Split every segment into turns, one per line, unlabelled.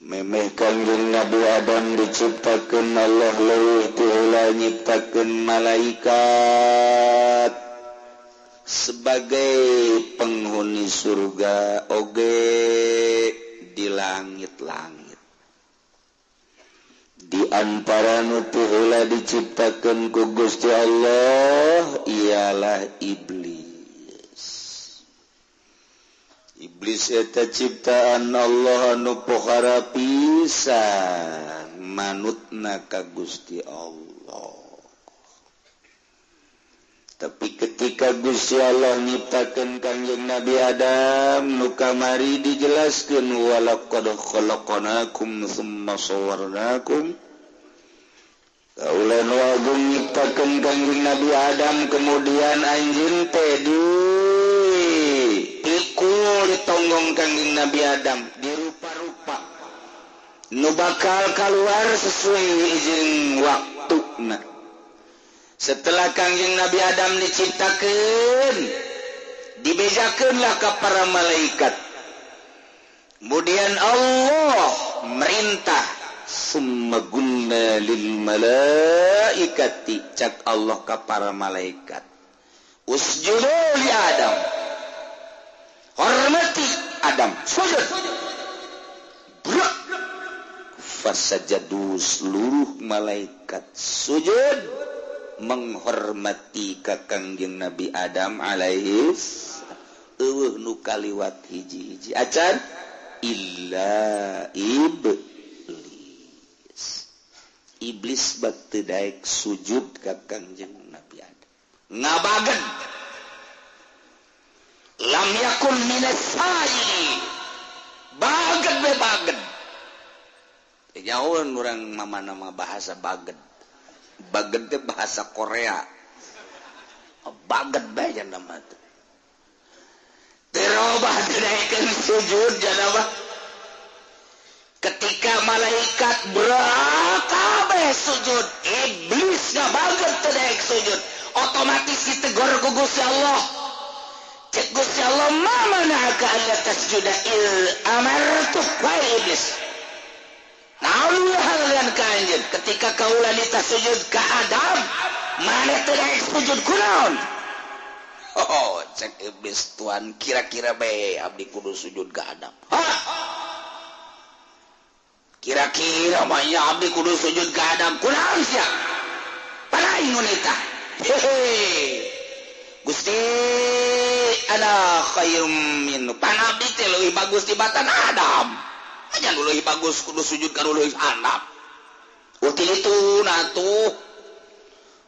Memeh Kangjeng Nabi Adam diciptakeun Allah leuwih ti heula nyiptakeun malaikat sebagai penghuni surga oge di langit-langit. Di antara nu ti heula diciptakeun ku Gusti Allah ialah iblis. Iblis eta ciptaan Allah anu pohara pisan manutna ka Gusti Allah. Tapi ketika Gusti Allah nyiptakeun Kangjeng Nabi Adam nu kamari dijelaskeun walaqad khalaqnakum tsumma sawwarnakum. Kaula nu agung nyiptakeun Kangjeng Nabi Adam kemudian anjeun teh di pikul ditonggong Kangjeng Nabi Adam dirupa-rupa nu bakal keluar sesuai izin waktuna. Setelah Kangjeng Nabi Adam diciptakeun, dibejakeunlah ka para malaikat. Kemudian Allah merintah summa qulna lil malaikati, cak Allah ka para malaikat, usjudu li Adam, hormati Adam, sujud. Brak. Fasajadu, seluruh malaikat sujud menghormati ka Kangjeng Nabi Adam alaihis. Eueuh nu kaliwat hiji-hiji acan illa iblis. Iblis bak teu daek sujud ka Kangjeng Nabi Adam. Ngabagen lam yakun minas sajidin. Bagen be bagen. Teu jauheun urang mamana mah bahasa bagen. Bagen teh bahasa Korea. Bagen bae nama teh. Terobah dinaikeun sujud janabah. Ketika malaikat berkabeh sujud, iblis ngabagen teu daek sujud. Otomatis ditegur ku Gusti Allah. Cek Gusti Allah, ma mana'aka alla tasjuda il amartuk, wahai iblis. Naon halangan ka anjeun ketika kaula nita sujud ka Adam, maneh teu daek sujud kunaon? Oh, cek iblis, tuan kira-kira bae abdi kudu sujud ka Adam. Hah? Kira-kira mah nya abdi kudu sujud ka Adam kunaon sia? Palain nu nita. Hehe. Gusti ana khairum minhu. Pan abdi teh leuwih bagus tibatan Adam. Aja nu leuwih bagus kudu sujud ka nu leuwih handap. Util itu natuh.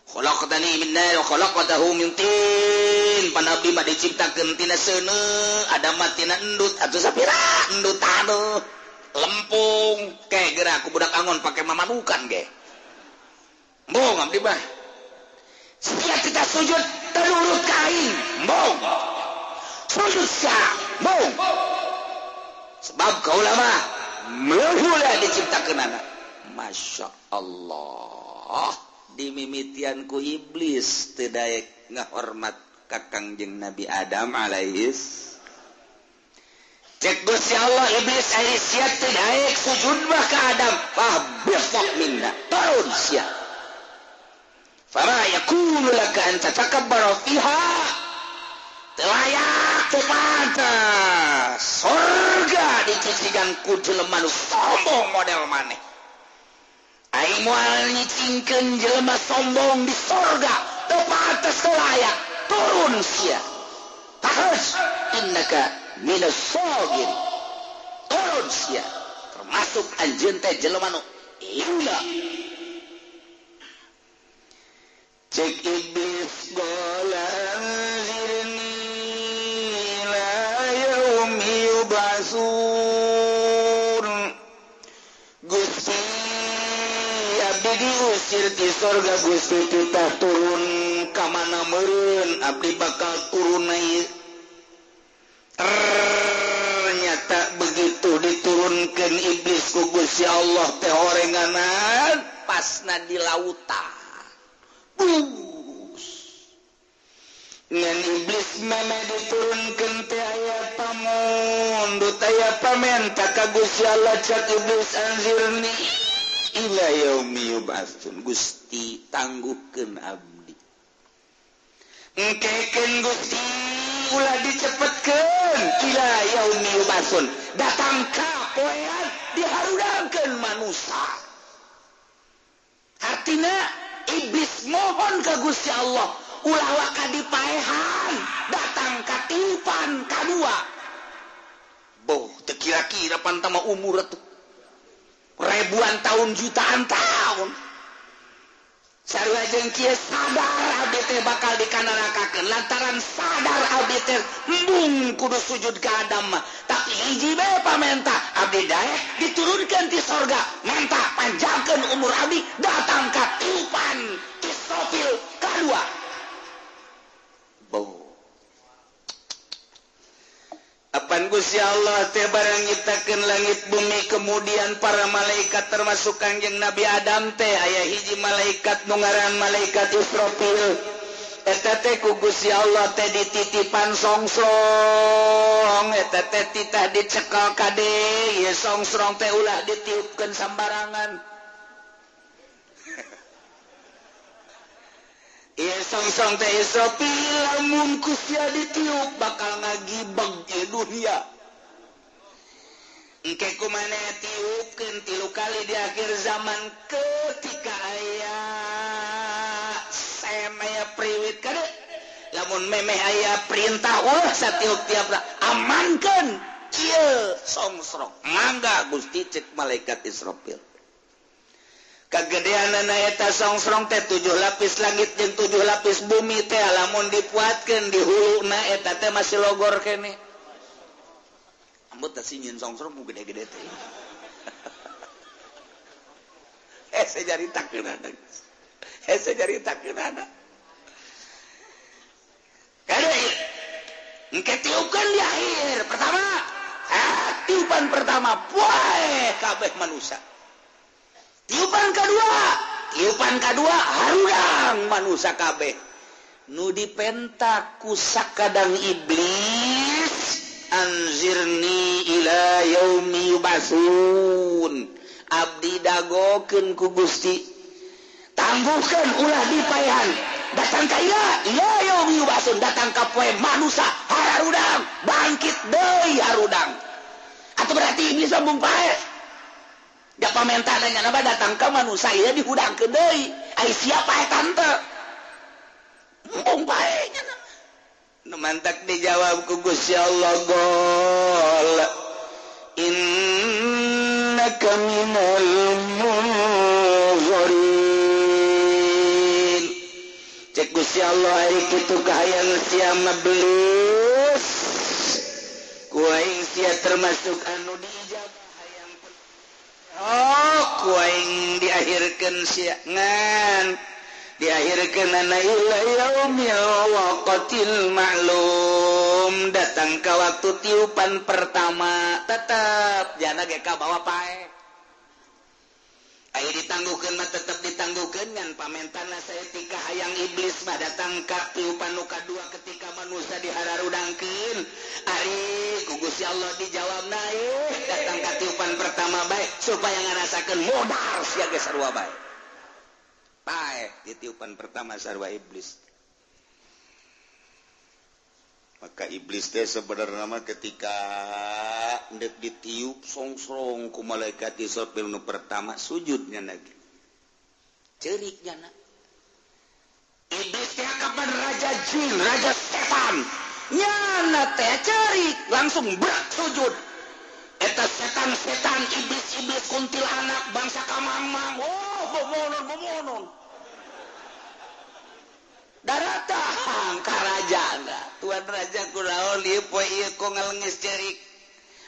Khalaqtani min nar wa khalaqtahu min tin. Pan abdi mah diciptakeun tina seuneu, Adam mah tina endut atuh sapira endut aduh. Lempung kayak geura ku budak angon pake mamanukan ge. Embung abdi mah. Setiap kita sujud tenurut ka aing. Embung. Sujud sia. Embung. Sebab kaula mah meuhula diciptakeunana. Masya Allah, dimimitian ku iblis teu daek ngahormat ka Kangjeng Nabi Adam alaihis. Cek Gusti Allah, iblis ari sia teu daek sujud mah ka Adam, fahbit minna, turun sia. Fama yakunu laka an tatakabbara fiha, teu layak teu pantas surga dicicigan ku jelema nu sombong model maneh. Aing moal nyicingkeun jelema sombong di surga, teu pantas teu layak, turun sia. Tahus innaka minas sagir, turun sia, termasuk anjeun teh jelema nu hina. Cek iblis qala anzirni ila yaumi yub'atsun. Gusti abdi diusir ti sorga, Gusti titah turun ka mana meureun abdi bakal turun ieu. Ternyata begitu diturunkeun iblis ku Gusti Allah teh horenganan pasna di lautan. Bus. Ngan iblis meme diturunkeun teh aya pamundut aya pamenta ka Gusti Allah cak iblis anzirni ila yaumi yub'atsun. Gusti tangguhkeun abdi. Engkekeun Gusti ulah dicepetkeun ila yaumi yub'atsun. Datang ka poean diharudangkeun manusia. Artina iblis mohon ka Gusti Allah ulah waka dipaehan datang ka tiupan kadua. Boh teu kira-kira pantama umur atuh ribuan tahun jutaan tahun. Sarua jeung kieu sadar abdi teh bakal dikanarakakeun lantaran sadar abdi teh embung kudu sujud ka Adam mah. Tapi hiji bae pamenta abdi daek diturunkeun ti sorga menta panjangkeun umur abdi datang ka tiupan Israfil kadua. Boh. Apan Gusti Allah teh barang nyiptakeun langit bumi kemudian para malaikat termasuk Kangjeng Nabi Adam teh aya hiji malaikat nu ngaran malaikat Israfil. Eta teh ku Gusti Allah teh dititipan songsrong, eta teh titah dicekal kade, ieu songsrong teh ulah ditiupkeun sambarangan. Ieu songsrong teh Israfil lamun ku sia ditiup bakal ngagibeg ieu dunia. Engke kumaneh tiupkeun 3 kali di akhir zaman ketika aya sem aya priwit kade lamun memeh aya perintah ulah satiup tiap amankeun ieu songsrong. Mangga Gusti cek malaikat Israfil. Kagedeanana eta songsrong teh 7 lapis langit jeung 7 lapis bumi teh lamun dipuatkeun di huluna eta teh masih logor kene. Ambut teh nyieun songsrong mu gede-gede teh. Hese nyaritakeun ada. Hese nyaritakeun ada. Kade engke tiupkeun di akhir pertama. Tiupan pertama poe kabeh manusia. Tiupan kedua harudang manusia kabeh. Nu dipenta ku sakadang iblis anzirni ila yaumi yub'atsun. Abdi dagokeun ku Gusti. Tangguhkeun ulah dipaehan. Datang ka ila yaumi yub'atsun, datang ka poe manusia harudang, bangkit deui harudang. Atuh berarti iblis mah pae. Da pamentana nya naba datang ka manusia ieu dihudangkeun deui. Ai siapa eta tante? Embung pae nya. Nu mantak dijawab ku Gusti Allah gol. Innaka minal munzirin. Cek Gusti Allah ari kitu kahayang sia mah belis. Ku aing sia termasuk anu diijabah. Oh, ku aing diakhirkeun sia ngan diakhirkeun ana ila yaumil waqtil ma'lum, datang ka waktu tiupan pertama tetep jana ge ka bawa pae. Aya ditangguhkeun mah tetep ditangguhkeun ngan pamentana saeutik hayang iblis mah datang ka tiupan nu kadua ketika manusia dihararudangkeun. Ari ku Gusti Allah dijawabna datang ka tiupan pertama bae supaya ngarasakeun modar sia ge sarua bae. Pae di tiupan pertama sarua iblis. Maka iblis teh sebenarnya mah ketika ndek ditiup songsrong ku malaikat Israfil nu pertama sujudnya lagi. Cerik nyana. Iblis teh kapan raja jin, raja setan. Nyana teh cerik langsung berak sujud. Eta setan-setan iblis-iblis kuntilanak bangsa kamang-mang. Oh, bomonon-bomonon. Daratang ka raja. Tuan raja kulaon ieu poe ieu ko ngalengis cerik.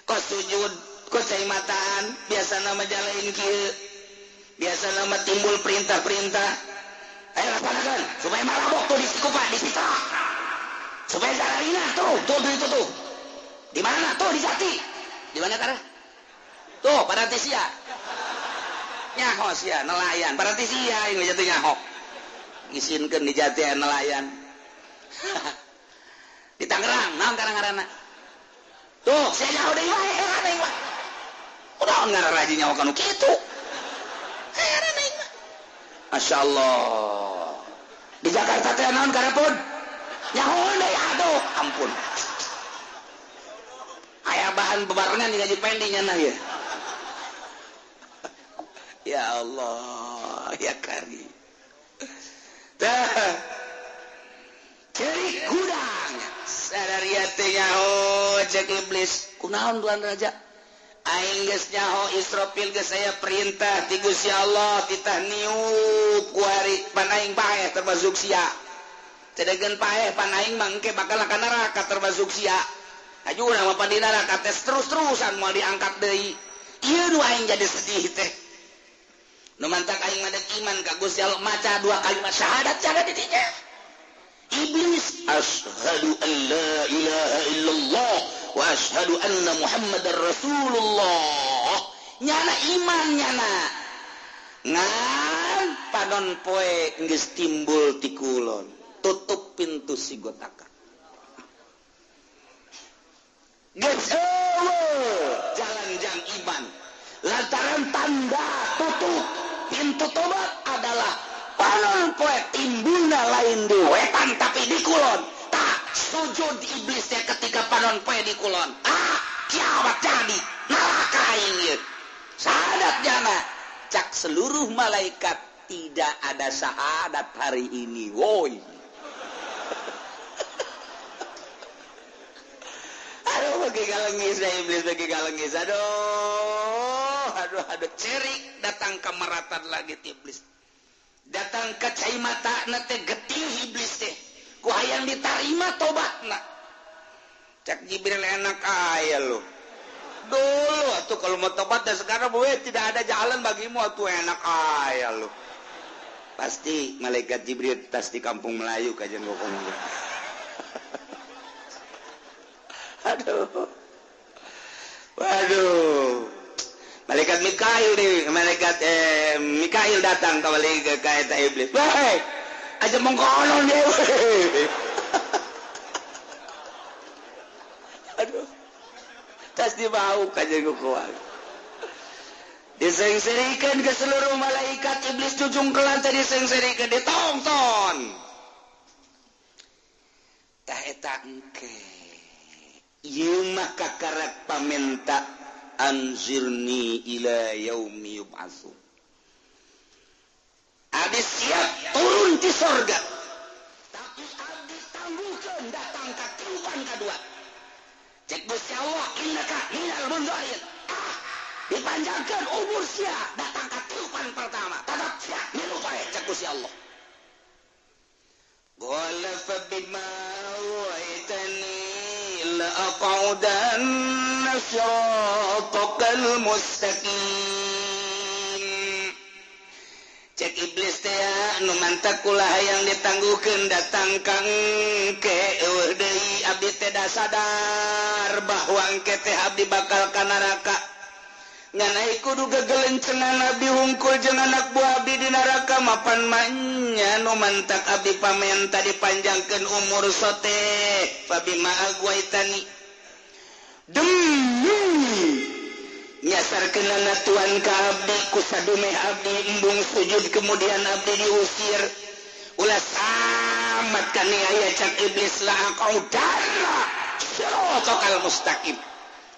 Ko sujud, ko cai mataan, biasana mah jalain kieu. Biasana mah timbul perintah-perintah. Ayo laksanakeun supaya marabok tuh di Cikupa, di Citra. Supaya zararina tuh, tuh itu tuh. Di mana tuh di Jati? Di mana tara? Tuh, Parantisia. Nyaho sia nelayan, Parantisia ini jatuh nyaho. Isinkeun di Jati nelayan. Di Tangerang naon ngaranna? Tuh, saya nyaho deui wae heran aing mah. Kunaon ngaran raji nyaho kanu kitu? Heran aing mah. Masya Allah. Di Jakarta teh naon karepun? Nyaho deui aduh, ampun. Aya bahan bebarengan di gaji pending nya ya. Ya Allah, ya kari. Tah. Cerik gudang. Sadaria teh nyaho cek iblis. Kunaon Tuan Raja? Aing geus nyaho Israfil geus aya perintah ti Gusti Allah titah niup ku hari pan aing paeh termasuk sia. Cedegeun paeh pan aing mah engke bakal ka neraka termasuk sia. Hajuna mah pan di neraka teh terus-terusan moal diangkat deui. Ieu nu aing jadi sedih teh. Nu mantak aing mah deuk iman ka Gusti Allah maca dua kalimat syahadat jaga di dinya. Iblis asyhadu an la ilaha illallah wa asyhadu anna Muhammadar Rasulullah. Nyana iman nyana. Ngan panon poe geus timbul ti kulon. Tutup pintu sigotaka. Geus eueuh jalan jang iman. Lantaran tanda tutup pintu tobat adalah panon poe timbulna lain di wetan tapi di kulon. Tak sujud iblisnya ketika panon poe di kulon. Ah, kiamat jadi neraka aing ieu. Syahadat jana cak seluruh malaikat tidak ada syahadat hari ini. Woi. Aduh bagi galengis dah iblis bagi galengis. Aduh, aduh, aduh cerik datang ke meratan lagi iblis. Datang ke cai mata na teh getih iblis teh. Ku hayang ditarima tobatna. Cak Jibril enak aya lu. Dulu atuh kalau mau tobat dan sekarang gue tidak ada jalan bagimu atuh enak aya lu. Pasti malaikat Jibril tas di kampung Melayu kajian ngomong. Aduh. Waduh. Malaikat Mikail nih, malaikat Mikail datang kembali ke kaita iblis. Weh, aja mengkonon dia. Aduh. Tas dibau kajian kuat. Disengserikan ke seluruh malaikat iblis jujung ke lantai disengserikan ditonton. Tah eta engke. Ieu mah kakarak pamenta anzirni ila yaumi yub'atsu. Abdi siap turun di sorga. Tapi abdi tangguhkeun datang ka tiupan kadua. Cek Gusti Allah innaka minal mundzirin. Ah, dipanjangkeun umur sia datang ka tiupan pertama. Tetap sia milu bae cek Gusti Allah. Qala fa bima aghwaytani la aq'udanna siratakal mustaqim. Cek iblis teh nu mantak kula hayang ditangguhkeun datang ka engke eueuh deui abdi teh da sadar bahwa engke teh abdi bakal ka neraka. Ngan ai kudu gegelencengan abdi hungkul jeung anak buah abdi di neraka mapan manya nu mantak abdi pamenta dipanjangkeun umur sote fabima agwaitani demi nyasarkeunana tuan ka abdi ku sadumeh abdi embung sujud kemudian abdi diusir ulah samat kaniaya cak iblis la aqaudanna siratal mustaqim.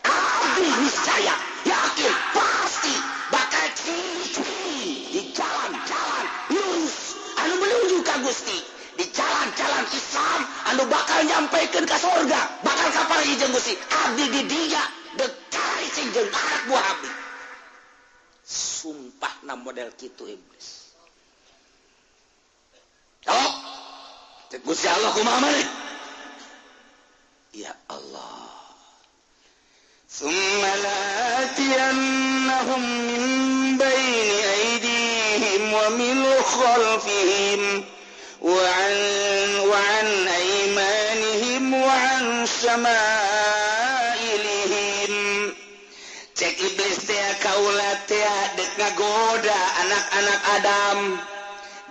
Abdi niscaya yakin pasti bakal ciri di jalan-jalan lurus anu menuju ka Gusti, di jalan-jalan Islam anu bakal nyampaikan ka sorga, bakal kapal jeung Gusti. Abdi di dia deuk cari jeung anak buah abdi. Sumpah na model kitu iblis. Oh, cek Gusti Allah kumaha maneh? Ya Allah. ثم لآتينهم من بين أيديهم ومن خلفهم وعن أيمانهم وعن شمائلهم. Cek iblis teh kaula teh dek ngagoda anak-anak Adam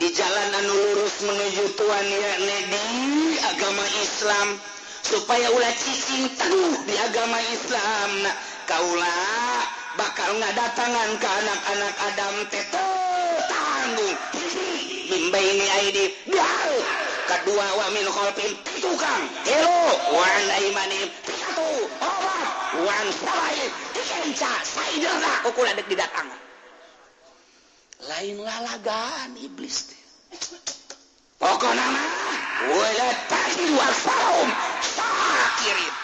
di jalan anu lurus menuju Tuhan yakni di agama Islam. Supaya ulah cicing teguh di agama Islam. Nah, kaula bakal ngadatangan ke anak-anak Adam teh tanggung. Hiji min baini aidi dihareup, kadua wa min khalfihim tukang, tilu wa an aimanihim satu, opat wa an syama'ilihim tikenca saidana kukula dek didatangan. Lain lalagaan iblis teh. Pokona mah wala tajidu aksarahum syakirin.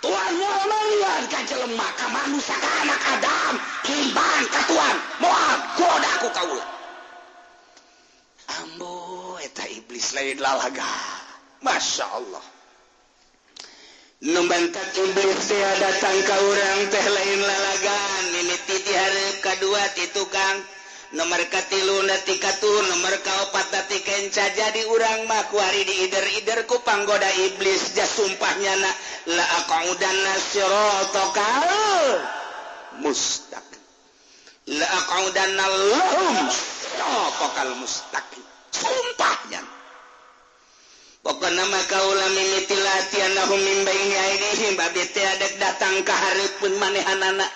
Tuhan moal malian ka jelema ka manusia ka anak Adam timbang ka Tuhan moal goda ku kaula. Ambo eta iblis lain lalaga. Masya Allah. Nu bentak iblis teh datang ka urang teh lain lalagaan. Mimiti di hareup kadua ti tukang. Nomor katilu nati katuh, nomor kaopat nati kenca. Jadi urang mah kuari diider-ider ku panggoda iblis. Ja sumpahnya na la aqudanna siratakal mustaqim. La aqudanna lahum siratakal mustaqim. Sumpahnya. Pokona mah kaula mimiti latianahum min baini aidihim abdi teh adek datang ka hareupeun manehanana.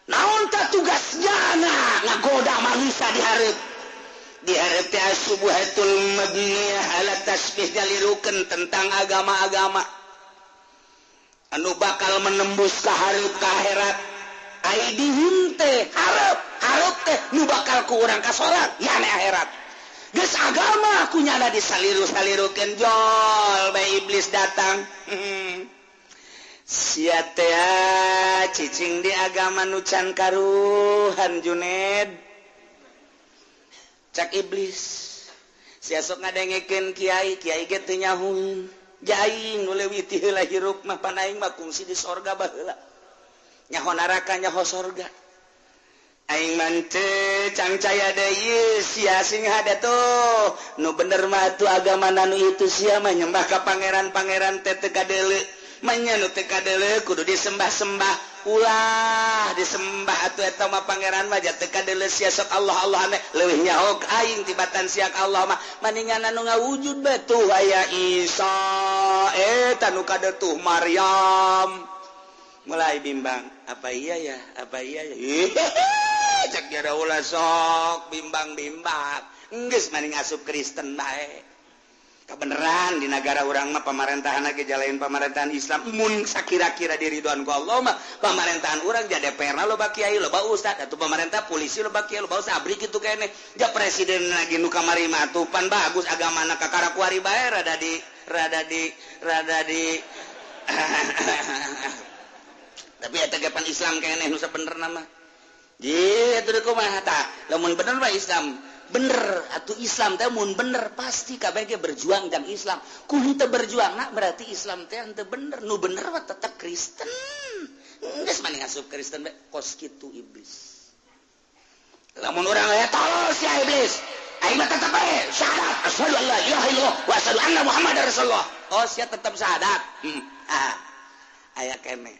Naon ta tugasnya na ngagoda manusia dihareup. Dihareup teh asubuhatul mabniyah ala tasbih nyalirukeun tentang agama-agama anu bakal menembus ka hareup ka akhirat. Aidihim teh hareup, hareup teh nu bakal ku urang ka salat yane akhirat. Geus agama ku nyana disaliru-salirukeun jol bae iblis datang. Sia teh cicing di agama nu can karuhan Juned. Cak iblis. Sia sok ngadengekeun kiai, kiai ge teu nyahueun. Jaing nu leuwih ti heula hirup mah pan aing mah kungsi di sorga baheula. Nyaho neraka nyaho sorga. Aing mah teu cangcaya deui sia sing hade tuh. Nu bener mah atuh agama nu itu sia mah nyembah ka pangeran-pangeran teh teu kadeuleu. Manya nu teu kadeuleu kudu disembah-sembah. Ulah disembah atuh eta mah pangeran mah teu kadeuleu sia sok Allah Allah ane leuwih nyaho ka aing tibatan sia ka Allah mah maningan anu ngawujud bae tuh aya Isa eta nu kadetuh Maryam. Mulai bimbang, apa iya ya? Apa iya ya? Cek dia ulah sok bimbang-bimbang. Geus maning asup Kristen bae. Kebeneran di negara urang mah pemerintahan lagi jalanin pemerintahan Islam mun sakira-kira diridhoan ku Allah mah pemerintahan urang ja DPR-na loba kiai loba ustad atuh pemerintah polisi loba kiai loba ustad abri kitu keneh ja presiden lagi nu kamari mah atuh pan bagus agamana kakara kuari bae rada di tapi eta ge pan Islam keneh nu sabenerna mah ji atuh kumaha tah lamun bener mah Islam bener atau Islam teh mun bener pasti kabeh ge berjuang jang Islam. Ku henteu berjuang na berarti Islam teh henteu bener. Nu bener mah tetep Kristen. Geus mah asup Kristen bae kos kitu iblis. Lamun urang aya tolol sia iblis. Aing mah tetep bae syahadat asyhadu an la ilaha illallah wa asyhadu anna muhammadar rasulullah. Oh sia tetep syahadat. Aya keneh.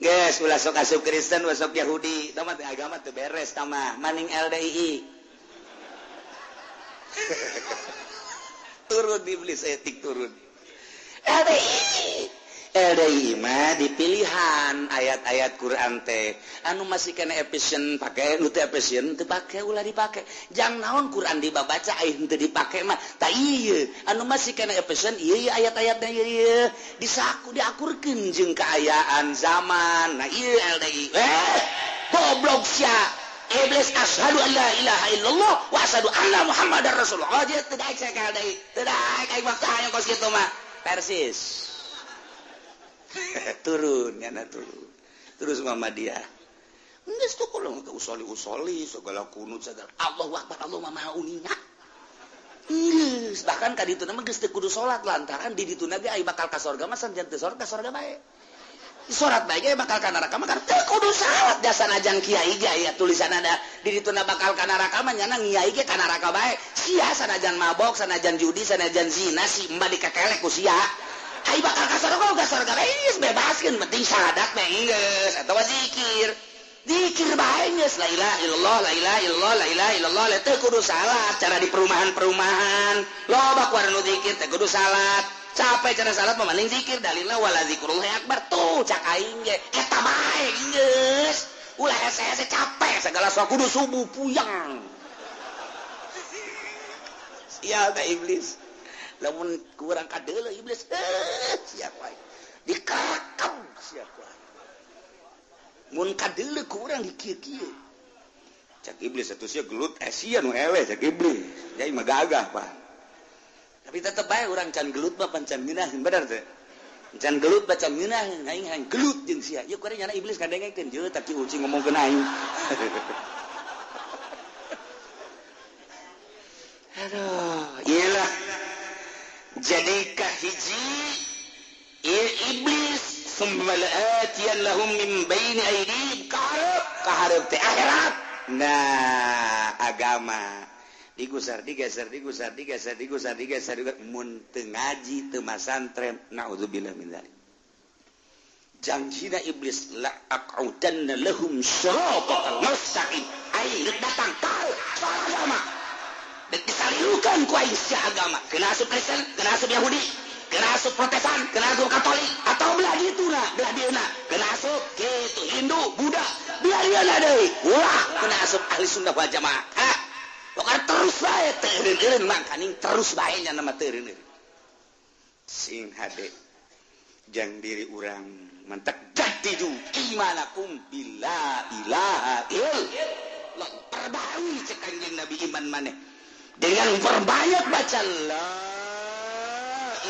Geus ulah sok asup Kristen ulah sok Yahudi. Tah mah agama teu beres tah mah maning LDII. Turun iblis etik turun. LDI mah dipilihan ayat-ayat Quran teh anu masih kena efisien pake nu teu efisien teu pake ulah dipake. Jang naon Quran dibabaca ai henteu dipake mah tah ieu anu masih kena efisien ieu ayat-ayatna ieu disaku diakurkeun jeung kaayaan zaman. Nah ieu LDI goblok sia. Iblis asyhadu an la ilaha illallah wa asyhadu anna muhammadar rasulullah. Oh dia teu daek saya ka LDI. Teu daek aing mah hayang kos kitu mah. Persis. Turun nyana turun. Terus Muhammadiyah. Geus tuh kulo ke usoli-usoli segala kunut segala Allahu akbar Allah maha uninga. Geus bahkan ka dituna mah geus teu kudu salat lantaran di dituna ge ai bakal ka sorga mah sanajan teu sorga sorga bae. Salat bae ge bakal ka neraka mah kan teu kudu salat dasar ajang kiai ge aya tulisan ada di dituna bakal ka neraka mah nyana kiai ge ka neraka bae. Sia sanajan mabok, sanajan judi, sanajan zina si emba dikekelek ku sia. Ai bakal ka sorga ka sorga bae geus bebaskeun penting syahadat bae geus atawa zikir. Zikir bae geus la ilaha illallah la ilaha illallah la ilaha illallah teu kudu salat cara di perumahan-perumahan. Loba ku anu zikir teu kudu salat. Capek cenah salat mah mending zikir dalilna wala zikrullahi akbar tuh cak aing ge eta bae geus. Ulah hese-hese capek segala sok kudu subuh puyeng. Sial ka iblis. Lamun kurang kadeuleu iblis siap wae. Dikarakam siap wae. Mun kadeuleu kurang di kieu-kieu. Cak iblis atuh sia gelut sia nu eleh cak iblis. Jadi mah gagah pak. Tapi tetep bae urang can gelut mah pan can ngeunaheun bener teh. Can gelut mah can ngeunaheun aing hayang gelut jeung sia. Ieu kuari nyana iblis kadengekeun jeuh tah ki ucing ngomongkeun aing. Aduh, iyalah. Jadi kahiji ieu iblis summa la'atiyan lahum min baini aydihim kaharep kaharep teh akhirat. Nah, agama digusar digeser digusar digeser digusar digeser mun teu ngaji teu masantren naudzubillah min dzalik. Janjina iblis la aq'udanna lahum siratal mustaqim. Aing rek datang ka soal agama. Dek disalilukan ku aing sia agama. Kena asup Kristen, kena asup Yahudi, kena asup Protestan, kena asup Katolik atau belah dituna, belah dieuna, kena asup kitu Hindu, Buddha, belah dieuna deui. Ulah kena asup ahli sunnah wal jamaah. Ha. Pokoknya terus bae teu eureun-eureun mangkaning terus bae nya nama teu eureun-eureun. Sing hade jang diri urang mantak jadidu imanakum bila ilaha illallah. Perbarui cek Kanjeng Nabi iman maneh dengan perbanyak baca la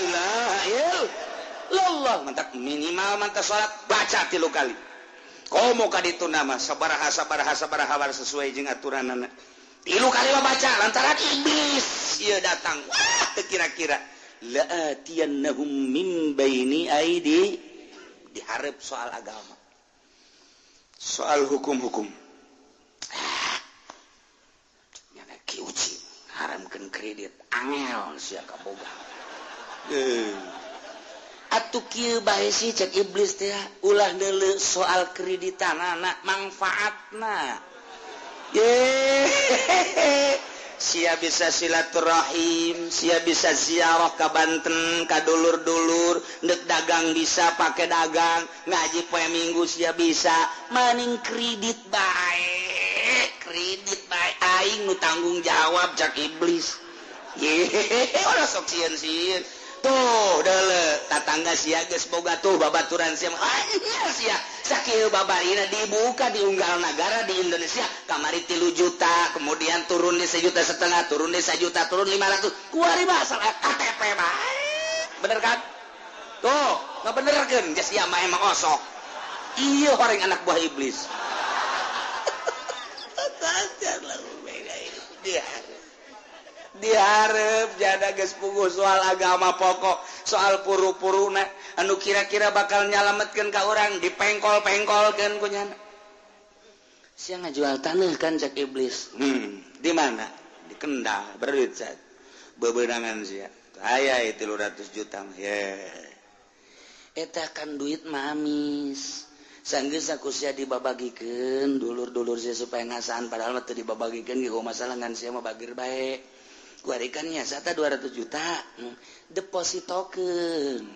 ilaha illallah. Mantak minimal mantak salat baca 3 kali. Komo ka ditu nama sabaraha sabaraha sabaraha sesuai jeung aturanana. 3 kali mah baca lantaran iblis ieu datang. Wah teu kira-kira la'atiyannahum min baini aidi diharap soal agama. Soal hukum-hukum. Nyana ki uci haramkeun kredit angel sia kaboga. Atuh kieu bae sih cek iblis teh ulah neuleu soal kreditanana mangfaatna. Sia bisa silaturahim, sia bisa ziarah ka Banten, ka dulur-dulur, ndek dagang bisa pake dagang, ngaji poe Minggu sia bisa, maning kredit bae aing nu tanggung jawab cak iblis. Yehehe, ulah sok sieun-sieun. Tuh, deuleu tatangga sia geus boga tuh babaturan sia. Sia sia sakieu babarina dibuka di unggal nagara di Indonesia kamari 3 juta, kemudian turun di 1,5 juta, turun di 1 juta, turun 500. Kuari asal KTP bae. Bener kan? Tuh, ngabenerkeun geus sia mah emang osok. Ieu horeng anak buah iblis. Diharap jada geus puguh soal agama pokok, soal puru-puruna anu kira-kira bakal nyalametkeun ka urang dipengkol-pengkolkeun ku nyana. Sia ngajual taneuh kan cak iblis. Di mana? Di Kendal, berit saat. Bebenangan sia. Aya 300 juta mah. Ye. Eta kan duit mah amis. Sanggeus aku sia dibabagikeun dulur-dulur sia supaya ngasaan padahal mah teu dibabagikeun ge masalah ngan sia mah bageur bae. Kuarikannya sata 200 juta depositokeun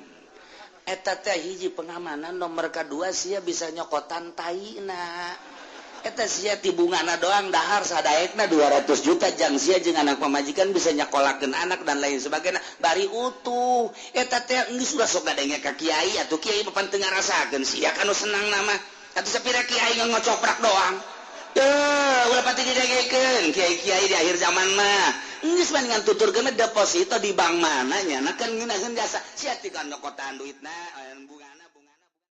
eta teh hiji pengamanan nomor kedua sia bisa nyokotan taina eta sia tibungana doang dahar sadaekna 200 juta jang sia jeung anak pamajikan bisa nyakolakeun anak dan lain sebagainya bari utuh eta teh geus ulah sok gadenge ka kiai atuh kiai mah pan teu ngarasakeun sia kanu senang nama atuh sapira kiai ngocoprak doang. Duh, ulah pati didengekeun kiai-kiai di akhir zaman mah. Geus mendingan tuturkeun deposito di bank mana nya, nah kan ngeunaheun jasa. Sia ti kan nyokotan duitna, bungana.